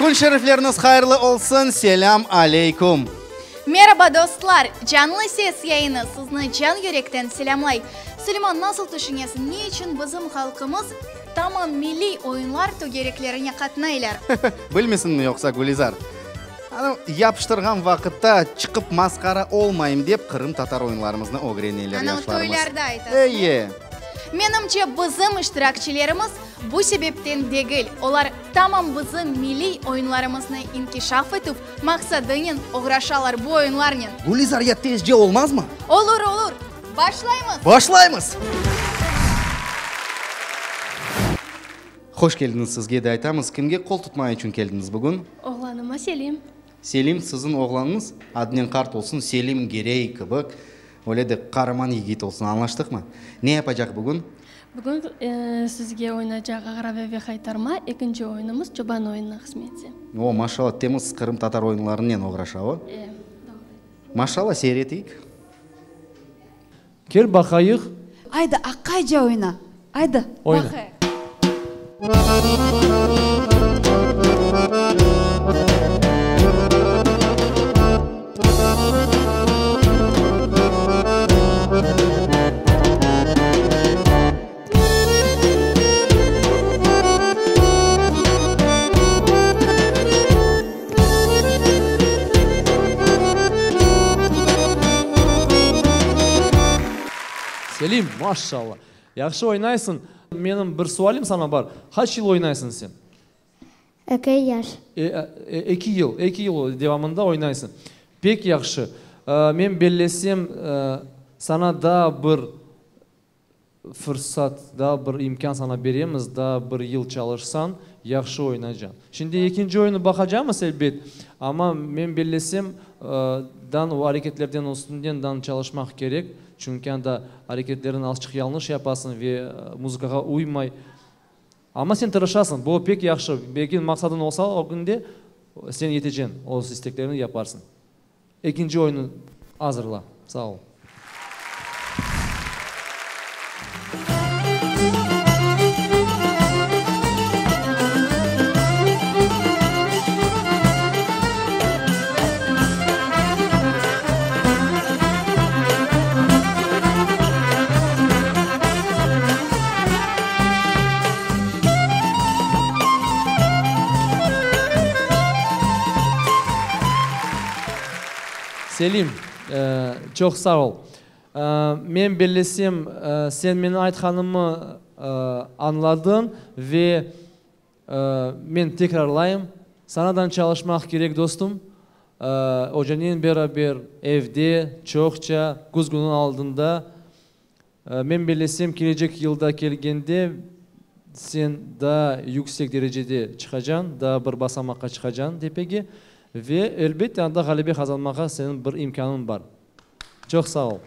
Kün şerifleriñiz hayırlı olsun, selâm aleyküm! Meraba, dostlar! Canlı Ses yayını sizni can yürekten selâmlay. Suleyman, nasıl tüşünesiñ, ne içün bizim halqımız tamam milliy oyunlar tögereklerine qatnaylar? Bilmeysiñmi yoqsa, Gülizar? Anam, yapıştırğan vaqıtta çıqıp masqara olmayım dep, qırımtatar oyunlarımıznı ögreneler yaşlarımız. Anam, toylarda aytasıñ, e? Eye. Menimce, bizim iştirakçilerimiz bu sebepten degil, olar tamam bizim milliy oyunlarımıznı inkişaf etüv maqsadınen oğraşalar bu oyunlarnen. Gülizar, ya tezce olmazmı? Olur, olur. Başlaymız! Başlaymız! Hoş keldiñiz sizge de aytamız. Kimge qol tutma içün keldiñiz bugün? Oğlanıma, Selim. Selim siziñ oğlanıñız, adınen qart olsun, Selim Girey kibi, öyle de qaraman yigit olsun, añlaştıqmı? Ne yapacaq bugün? Bugün sizge oynaycaq Ğrave ve Haytarma, ekinci oyunımız Çoban oyunına qısmet etse. O, maşallah, temiz qırımtatar oyunlarınen oğraşa o. E, doğru. Maşallah, seyir eteyik. Kel baqayıq. Aydı, aqayca oyna, aydı, Oyna. baqayıq. Selim, maşşalla! Yahşı oynaysıñ. Menim bir sualim saña bar. Qaç yıl oynaysıñ sen? Eki yaş. Eki yıl, eki yıl devamında oynaysıñ. Pek yahşı. Men bellesem, saña daa bir Fırsat, daa bir imkân saña beremiz, daa bir yıl çalışsañ, yahşı oynacañ. Şimdi ekinci oyunı baqacamız, elbet, amma men bellesem, dan o areketlerden üstünden dan çalışmaq kerek, çünki anda areketleriñ azçıq yañlış yapasıñ ve muzıkağa uymay. Amma sen tırışasıñ, bu pek yahşı, belki maqsadıñ olsa ögünde, sen yeteceñ, öz istekleriñni yaparsıñ. Ekinci oyunnı azırla. Sağ ol. Selim, çoq sağ ol. Men bellesem, sen menim aytqanımı añladıñ ve men tekrarlayım, sanadan çalışmaq kerek, dostum. Ocanen beraber, evde, çoqça, küzgüniñ aldında. Men bellesem, kelecek yılda kelgende sen daa yüksek derecede çıqacañ, daa bir basamaqqa çıqacañ tepege ve, elbette, anda ğalebe qazanmağa seniñ bir imkânıñ bar. Çoq sağ ol!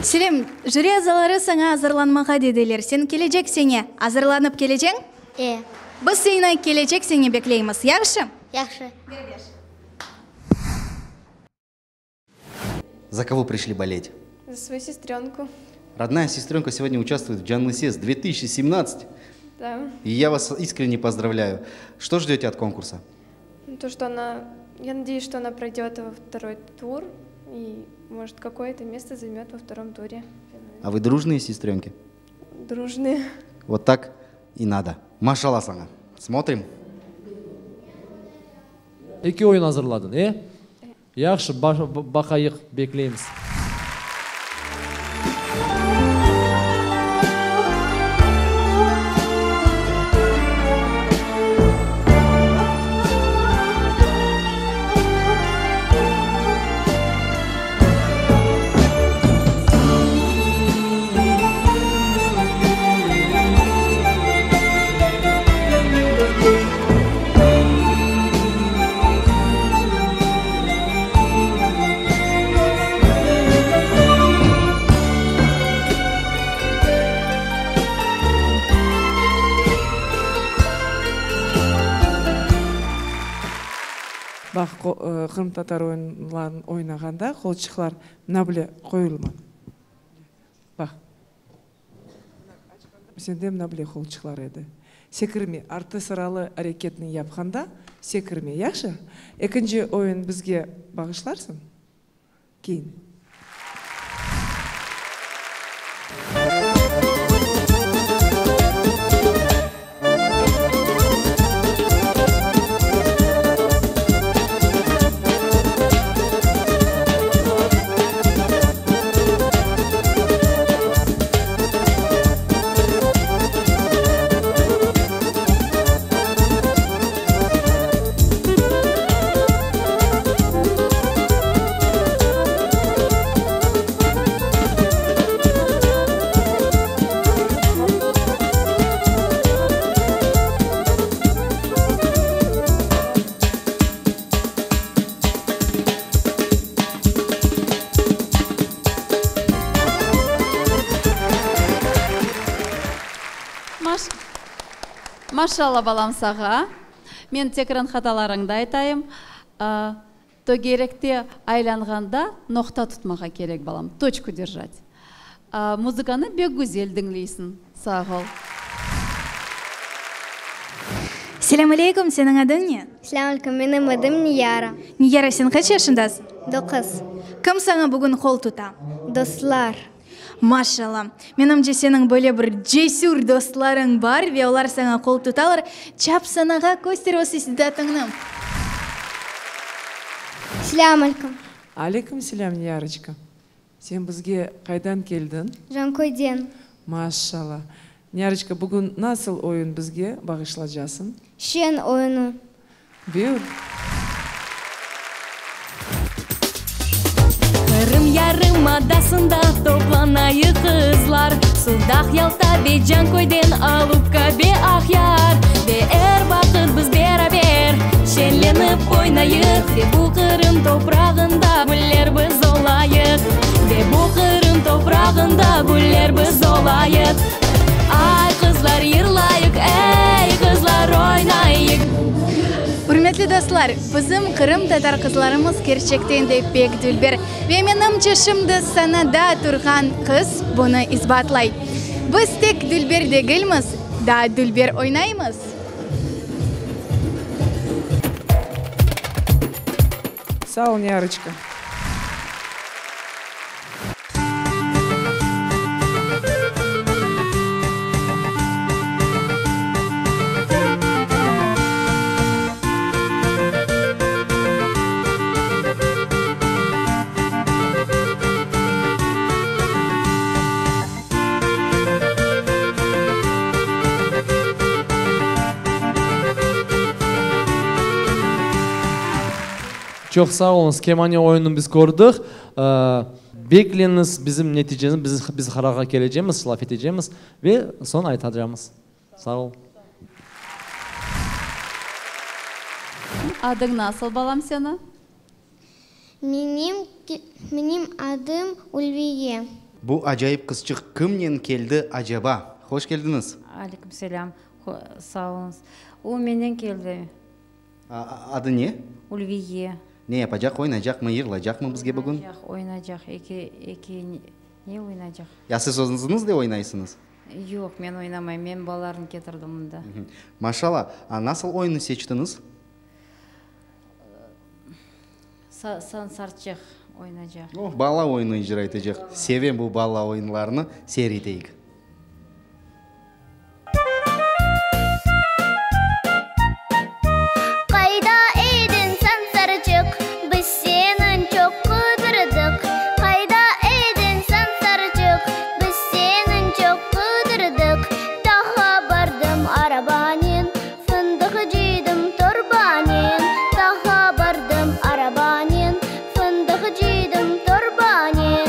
Selim, jüri azaları saña azırlanmağa dediler. Sen kelecek sene azırlanıp keleceñ? E. Biz seni kelecek sene bekleymiz. Yahşı? Yahşı. Körüşürüz. За кого пришли болеть? За свою сестренку. Родная сестренка сегодня участвует в Джанлы Сес 2017. Да. И я вас искренне поздравляю. Что ждете от конкурса? Ну, то, что она... Я надеюсь, что она пройдет во второй тур и, может, какое-то место займет во втором туре. А вы дружные сестренки? Дружные. Вот так и надо. Maşalla saña. Смотрим. Eki oyun azırladıñ, e? Yahşı, baqayıq, bekleymiz. Baq, qırımtatar oyunların oynağanda qolçıqlar mına bile qoyulma. Baq. Sende mına bile qolçıqlar edi. Sekirme, artı sıralı areketni yapqanda sekirme, yahşı? Ekinci oyun bizge bağışlarsıñ? Keyin. Maşalla balam sağa. Men tekrar hatalarıñdı aytayım. Tögerekte aylanğanda noqta tutmağa kerek balam, toçku derjat. Muzıkanı bek güzel diñleysiñ. Sağ ol. Selâm aleykum, seniñ adıñ ne? Selâm aleykum, menim adım Niyara. Niyara, sen qaç yaşındasıñ? Doquz. Kim saña bugün qol tuta? Dostlar. Maşallah! Menimce, seniñ böyle bir cesür dostlarıñ bar ve olar saña qol tutalar. Çap sanağa, köster öz istidatıñnı! Selâm aleykum. Aleyküm selâm, Niyaroçka. Sen bizge qaydan keldiñ? Canköyden. Maşallah. Niyaroçka, bugün nasıl oyun bizge bağışlacasıñ? Şen oyunı. Buyur. Qırım yarımadasında toplanayıq qızlar, Suvdaq, Yalta ve Canköyden Alupka ve Aqyar. Ve er vaqıt biz beraber şenlenip oynayıq, Ve bu Qırım toprağında güller biz olayıq, Ve bu Qırım toprağında güller biz olayıq. Ay, qızlar, yırlayıq, ey, qızlar, oynayıq. Ürmetli dostlar, bizim qırımtatar qızlarımız kerçekten de pek dülber. Ve menimce şimdi sanada turğan qız bunı isbatlay. Biz tek dülber degilmiz, daa dülber oynaymız. Sağ ol, Niyaroçka. Çoq sağ oluñız, kemane oyunını biz kördik. Bekleñiz bizim neticeni, biz biz qararğa kelecemiz, laf etecemiz ve soñ aytacamız. Sağ ol. Adıñ nasıl, balam, seni? Menim, menim adım Ülviye. Bu acayip qızçıq kimnen keldi aceba? Hoş keldiñiz. Aleyküm selâm. Sağ oluñız. O menen keldi. Adı ne? Ülviye. Ne yapacaq, oynaycaqmı, yırlaycaqmı bizge bugün? Oynaycaq, oynaycaq. Eki, eki, ne oynaycaq? Ya siz özüñiz de oynaysıñız? Yoq, men oynamayım. Men balalarnı ketirdim mında. Maşallah. A nasıl oyunnı seçtiñiz? Sansarçıq oynaycaq. Oh, bala oyunı icra etecek. Sevem bu bala oyunlarını. Seyir eteyik. Qayda ediñ, Sansarçıq, biz seniñ çoq qıdırdıq. Qayda ediñ, Sansarçıq, biz seniñ çoq qıdırdıq. Dağğa bardım arabanen, Fındıq cıydım torbanen, Dağğa bardım arabanen, Fındıq cıydım torbanen.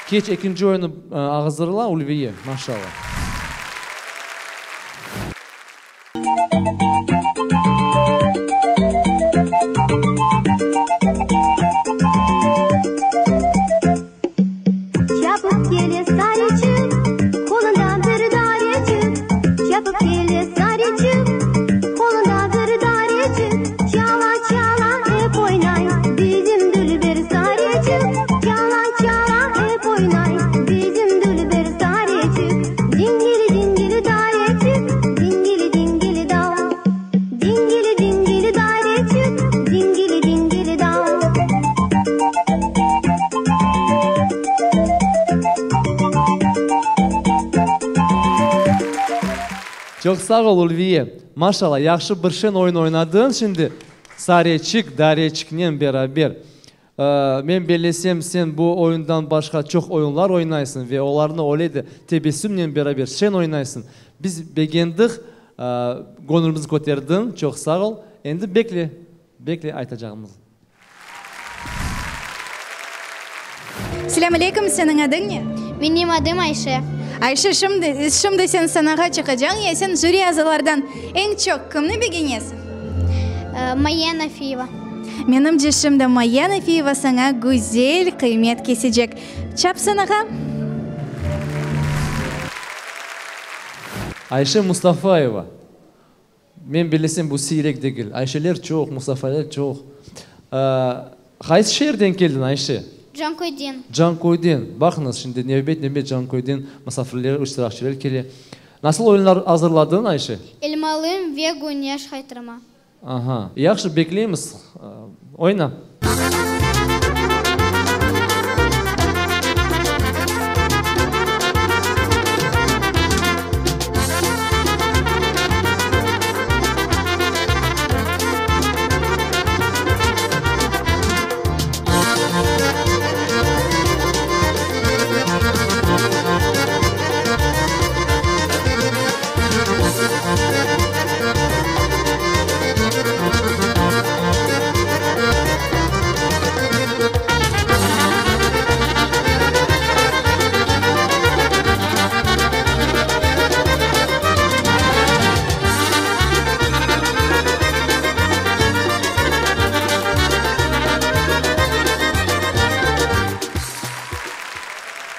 Keç ekinci oyunı azırla, Ülviye, maşallah. Çapıp kele Sareçik, qolunda bir dareçik. Çapıp kele Sareçik, qolunda bir dareçik. Çala-çala ep oynay, bizim dülber Sareçik. Çala-çala ep oynay, bizim dülber Sareçik. Çoq sağ ol, Ulviye. Maşalla, yahşı bir şen oyun oynadıñ şimdi Sareçik, Dareçiknen beraber. Men bellesem, sen bu oyundan başqa çoq oyunlar oynaysıñ ve olarnı öyle de tebessümnen beraber şen oynaysıñ. Biz begendik, göñlümizni köterdiñ, çoq sağ ol. Endi bekle, bekle aytacağımıznı. Selâm aleyküm, seniñ adıñ ne? Menim adım Ayşe. Ayşe, şimdi, şimdi sen sanağa çıqacañ ya, sen jüri azalardan eñ çoq kimni begenesiñ? Mayye Nafiyeva. Menimce, şimdi Mayye Nafiyeva saña güzel qıymet kesecek. Çap sanağa! Ayşe Mustafayeva. Men bilesem, bu siyrek degil. Ayşeler çoq, Mustafalar çoq. Qaysı şeerden keldiñ, Ayşe? Canköyden. Canköyden. Baqıñız, şimdi nevbet-nevbet Canköyden musafirler, iştirakçiler kele. Nasıl oyunlar azırladıñ, Ayşe? Elmalım ve Güneş haytırma. Aha, yahşı, bekleymiz. Oyna.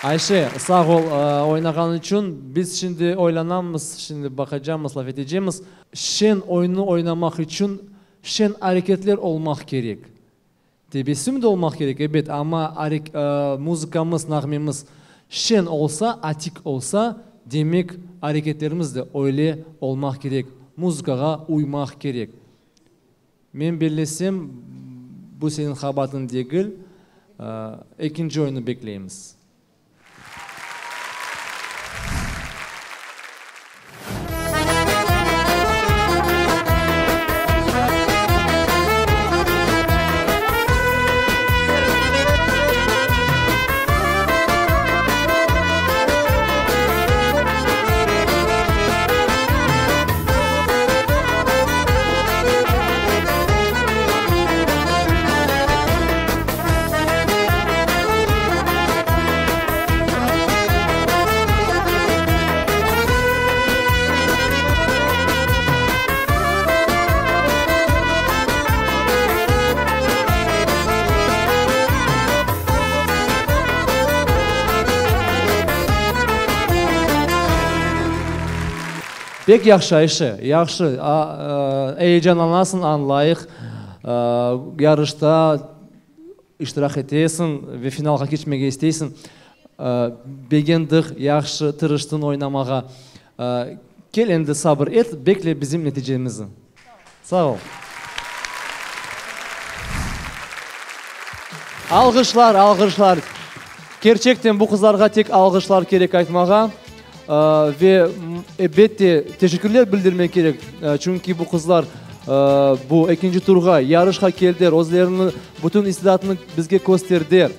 Ayşe, sağ ol oynağanıñ içün. Biz şimdi oylanamız, şimdi baqacamız, laf etecemiz. Şeñ oyunnı oynamaq içün şeñ areketler olmaq kerek. Tebessüm de olmaq kerek, ebet, amma muzıkamız, nağmemiz şeñ olsa, atik olsa, demek, areketlerimiz de öyle olmaq kerek, muzıkağa uymaq kerek. Men bellesem, bu seniñ qabaatın degil. Ekinci oyunnı bekleymiz. Pek yahşı, Ayşe, yahşı. Eyecanlanasıñ, añlayıq. Yarışta iştirak etesiñ ve finalğa keçmege isteysiñ. Begendik, yahşı tırıştıñ oynamağa. Kel endi sabır et, bekle bizim neticemizni. Sağ ol. Alğışlar, alğışlar. Kerçekten bu qızlarğa tek alğışlar kerek aytmağa. Ve elbette teşekkürler bildirmek kerek, çünki bu qızlar bu ekinci turğa, yarışqa keldiler, özleriniñ bütün istidatını bizge kösterdiler,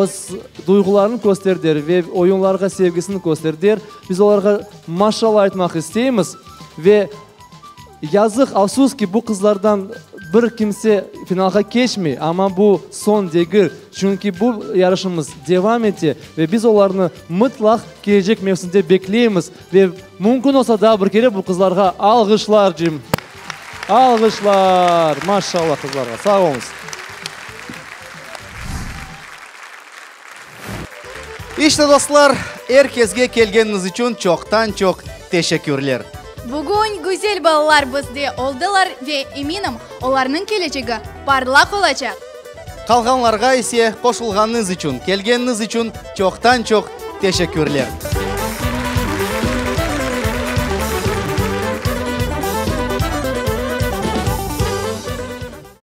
öz duyğularını kösterdiler ve oyunlarğa sevgisini kösterdiler. Biz olarğa maşallah aytmaq isteymiz ve Yazıq, afsus ki, bu qızlardan bir kimse finalğa keçmey, amma bu soñ degil, çünki bu yarışımız devam ete ve biz olarnı mıtlaq kelecek mevsimde bekleymiz ve mümkün olsa daa bir kere bu qızlarğa alğışlar, cim. Alğışlar! Maşallah qızlarğa! Sağ oluñız! İşte, dostlar, er kesge kelgeniñiz içün çoqtan-çoq teşekkürler. Bugün güzel balalar bizde oldılar ve eminim, olarnıñ kelecegi parlaq olacaq. Qalğanlarğa ise qoşulğanıñız içün, kelgeniñiz içün çoqtan-çoq teşekkürler.